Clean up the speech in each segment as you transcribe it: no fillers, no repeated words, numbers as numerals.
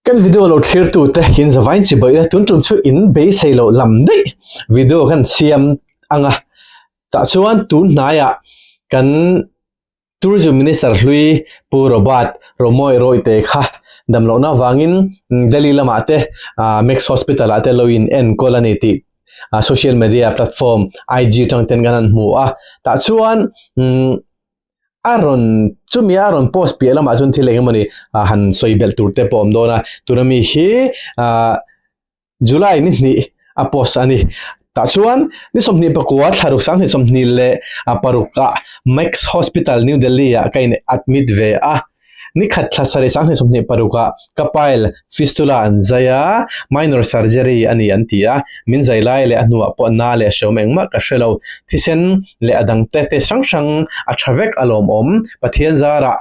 Kan video lo thlirtute in zavain chi bawih a, tun tum chu in beisei loh lam daih video kan siam ang a, tah chuan tun hnaiah kan Tourism Minister hlui Pu Robert Romawi Rawite kha damlohna avangin Delhi lamah te Max Hospital ah te lo in enkawl a ni tih social media platform IG atang ten kan han hmu a, tah chuan A rawn chumi a rawn post piah lamah chuan thil eng emawni han sawi belh tur te pawh a awm dawn a, tuna mi hi ah July ni hnih a post a ni. Tah chuan ni 24 thlaruk 2026 ah Max Hospital New Delhi ah ka in admit ve a. Ni khat thla sarih 2026 ah ka pile fistula an zai a, minor surgery a ni an ti a, min zai lai leh a hnuah pawh na leh hreawm engmah ka hre lo, thisen leh a dang te te hrang hrang a tha vek a lawmawm, Pathian zarah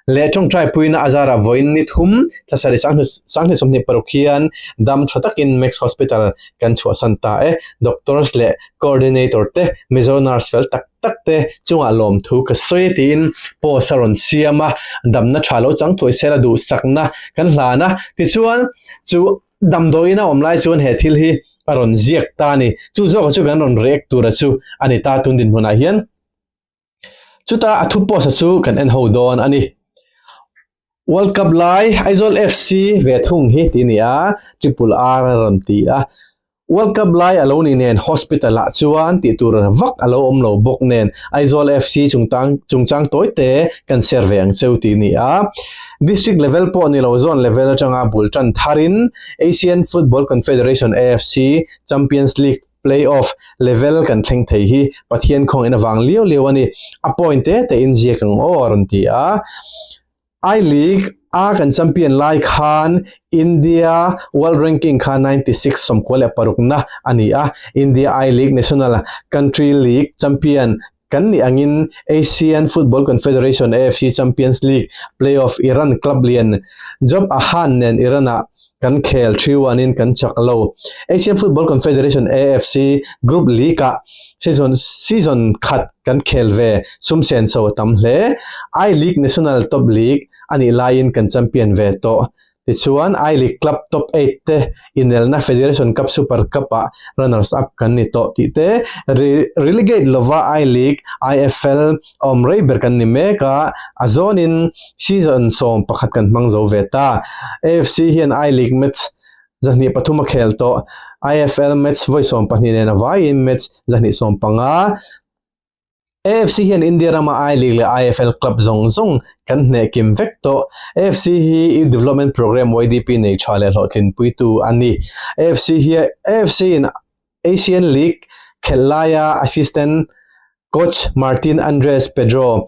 leh tawngtai puina a zarah vawiin ni thum thla sarih 2026 hian dam tha takin Max Hospital kan chhuahsan ta e, doctors leh coordinator te Mizo nurse fel tak tak te chungah lawmthu ka sawi tiin post a rawn siam a, damna tha lo chang thuai sela duhsakna kan hlan a, tichuan chu damdawiin a awm lai chuan he thil hi a rawn ziak ta a ni, chu zawka chu kan rawn react tura chu a ni ta tun dinhmunah hian chuta a thu post a chu kan en ho dawn a ni. World Cup lai Aizawl FC ve thung hi tih a ni a, Triple R a rawn ti a. World Cup lai a lo ni nen hospital ah chuan tih tur vak a lo awm lo bawk nen Aizawl FC chungtang chungchang tawi te kan share ve ang cheu tih a ni a. District level pawh ni lo zone level atanga bul tan tharin Asian Football Confederation, AFC, Champions League play-off level kan thleng thei hi Pathian khawngin avang liau liau a ni. A point te te in ziak ang aw a rawn ti a. I League a kan champion lai khan India World Ranking kha 96 96 na a ni a. India I League National Country League champion kan nih angin Asian Football Confederation AFC Champions League play-off Iran club lian Job Ahan nen Iran-ah kan khel 3-1 in kan chak lo. Asian Football Confederation AFC Group League-ah season season khat kan khel ve sum sen so a tam hle. I League National Top League a nih laiin kan champion ve tawh. Tichuan, I League club top eight te inelna Federation Cup Super Cup-ah runners up kan ni tawh tih te, relegate lova I League, IFL a awm rei ber kan ni mek a, a zawnin season 11 kan hmang zo ve ta. AFC hian I League match 103 a khel tawh, IFL match vawi 12 nen a vaiin match 115. AFC hian India rama I League leh IFL club zawng zawng kan hneh kim vek tawh. AFC hi Youth Development Programme, YDP, nei tha leh hlawhtlinpuitu a ni. AFC hi AFC in Asian League khelh laia assistant coach Martin Andres Pedro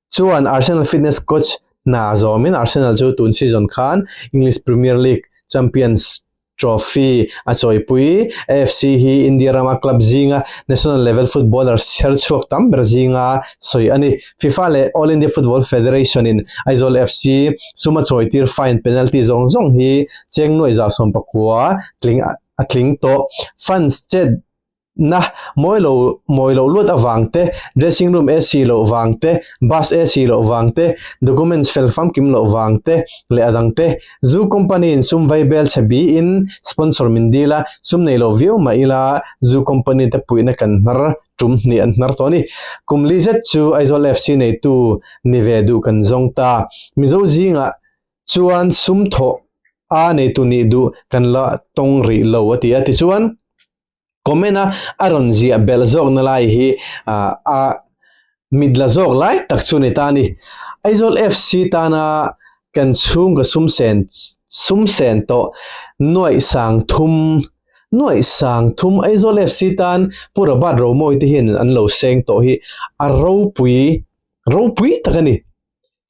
chuan Arsenal fitness coach hna zawmin Arsenal chu tun season khan English Premier League champions Trophy a chawipui. AFC hi India rama club zinga national level footballer chher chhuak tam ber zinga sawi a ni. FIFA leh All India Football Federation in Aizawl FC sum a chawitir fine penalty zawng zawng hi cheng nuaih 19 tling a tling tawh. Fans chet Na, mawi lo, mawi loh luat avang te, dressing room AC loh vang te, bus AC loh vang te, documents fel famkim loh vang te leh a dang te. Zu company in sum vai bel chhe biin sponsor min dil a, sum nei lo viau mah ila zu company te puihna kan hnar tum hnih an hnar tawh a ni. Kum li zet chu Aizawl FC neitu ni ve duh kan zawng ta. Mizo zingah chuan sum thawh a neitu nih duh kan la tawng rih lo a ti a. Tichuan. Comment a a rawn ziah belh zawk na lai hi a mit la zawk lai tak chu ni ta a ni. Aizawl FC tana kan chhungkaw sum sen sum sen tawh nuaih sang thum nuaih sang thum Aizawl FC tan Pu Robert Romawi te hian an lo seng tawh hi a ropui ropui tak a ni.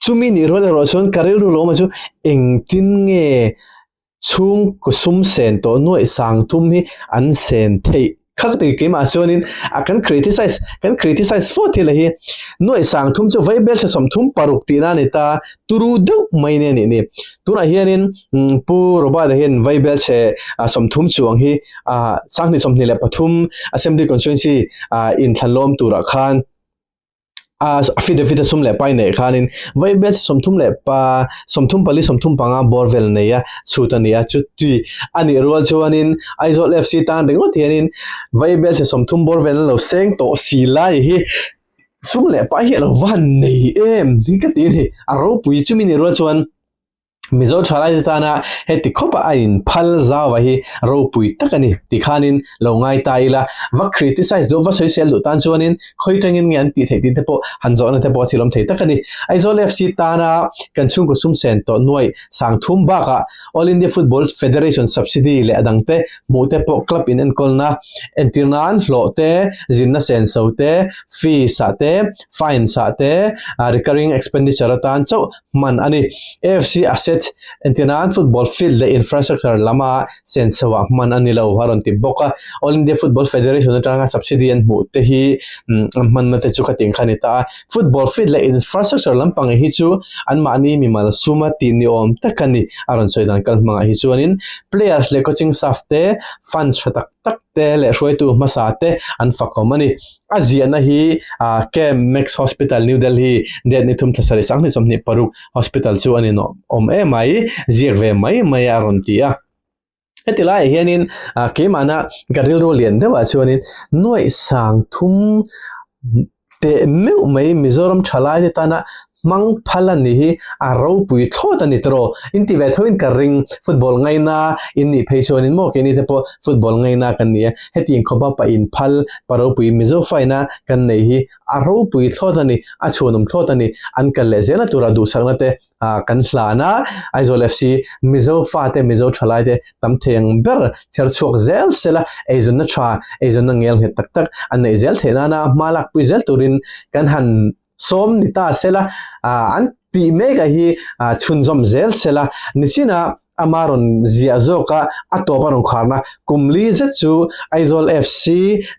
Chumi nih rual erawh chuan ka rilru lo awm chu engtin nge Chhungkaw sum sen tawh nuaih sang thum hi an sen theih khak ti keimah chuanin a kan criticize kan criticize fo thil a hi nuaih sang thum chu vai bel thla 36 tihna a ni ta turu deuh mai nia nih ni tunah hianin Pu Robert-a hian vai bel chhe 30 chuang hi 2023 Assembly Constituency inthlanlawm turah khan. A affidavit a sum leh pai neih khanin vaibel 30 leh pa 34 35 bawr vel nei a chhut a ni a, chuti a nih rual chuanin Aizawl FC tan ringawt hianin vaibel 30 bawr vel an lo seng tawh si lai hi sum leh pai hi a lo van nei em hi ka ti a ni, a ropui chumi nih rual chuan. Mizo thalaite tana heti khawpa a inphal zauva hi ropui tak a ni ti khanin lo ngai ta ila, va criticize duh va sawisel duh tan chuanin khawi tangin nge an tih theih tih te pawh han zawhna te pawh a thilawm thei tak a ni. Aizawl FC tana kan chhungkaw sumsen tawh nuaih sang thum bakah All India Football Federation subsidy leh a dangte hmuh te pawh club in enkawlna entir nan hlawh te, zinna senso te, fees ah te, fines ah te, recurring expenditure atan chauh hman a ni. AFC assets entir nan football field leh infrastructure lama senso ah hman a ni lo a rawn ti bawk a. All India Football Federation atanga subsidy an hmuh te hi an hmanna te chu khatin kha a ni ta a. Football field leh infrastructure lampang hi chu anmahni mimal suma tih ni awm tak a ni a rawn sawi dan kal hmangah hi chuanin players leh coaching staff te fans tha tak tak te leh hruaitu hmasa te an fakawm a ni. A ziahna hi Camp Max Hospital, New Delhi, date ni thum thla sarih 2026 hospital chu a ni awm em mai, ziak ve mai mai a rawn ti a. Heti laiah hianin keimahna ka rilru lian deuhah chuanin nuaih sang thum teh meuh mai Mizoram thalaite tana hmang phal a nih hi a ropui thlawt a ni tawh. In ti ve thoin ka ring football ngaina in nih phei chuanin maw keini te pawh football ngaina kan ni a, hetiang khawpa pa in phal pa ropui Mizo faina kan nei hi a ropui thlawt a ni, a chhuanawm thlawt a ni. An kal leh zelna tura duhsakna te kan hlan a, Aizawl FC Mizo fate Mizo thalai te tam thei ang ber chher chhuak zel sela eizawnna tha eizawnna ngel nghet tak tak an neih zel theih nana hma lakpui zel turin kan han sawm ni ta sela an tih mek a hi chhunzawm zel sela nichina ama rawn ziah zawk a a tawp a rawn kharna kum li zet chu Aizawl FC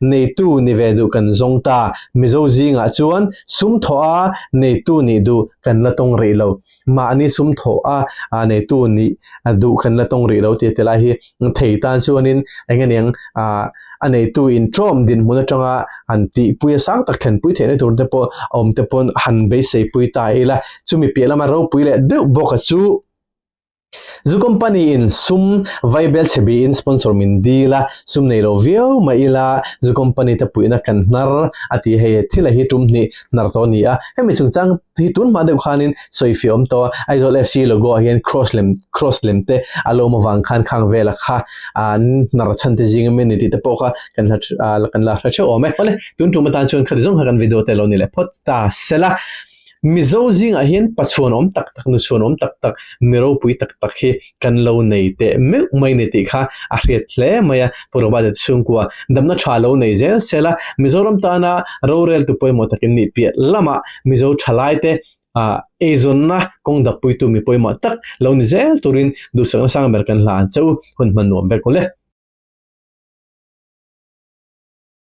neitu ni ve duh kan zawng ta Mizo zingah chuan sum thawh a neitu nih duh kan la tawng rih lo mahni sum thawh a neitu nih duh kan la tawng rih lo tih te lai hi thei tan chuanin eng aniang a neitu intawm dinhmun atanga han tihpui a sang tak thlenpui theihna tur te pawh a awm te pawn han beisei pui ta ila chumi piah lama ropui leh deuh bawk a chu Zu company in sum vaibel chhe biin sponsor min dil a, sum nei lo viau mai ila zu company te puihna kan hnar a ti hei thil a hi tum hnih hnar tawh a ni a, hemi chungchang hi tun hma deuh khanin sawi fih awm tawh a, Aizawl FC logo ah hian cross lem cross lem te a lo awm avang khan khang vela kha an hnar chhan te zing ami ni tih te pawh kha kan la kan la hre theuh awm e. Awle tun tum atan chuan khati zawng kha kan video te lo ni leh phawt ta sela. Mizo zingah hian pa chhuanawm tak tak, nu chhuanawm tak tak, mi ropui tak tak hi kan lo nei teh meuh mai ni tih kha a hriat hle mai a. Pu Robert-a te chhungkua damna tha lo nei zel sela, Mizoram tana roreltu pawimawh takin nih piah lamah Mizo thalaite eizawnna kawng dappuitu mi pawimawh tak lo ni zel turin duhsakna sang ber kan hlan che u. Hun hman nuam vek u le.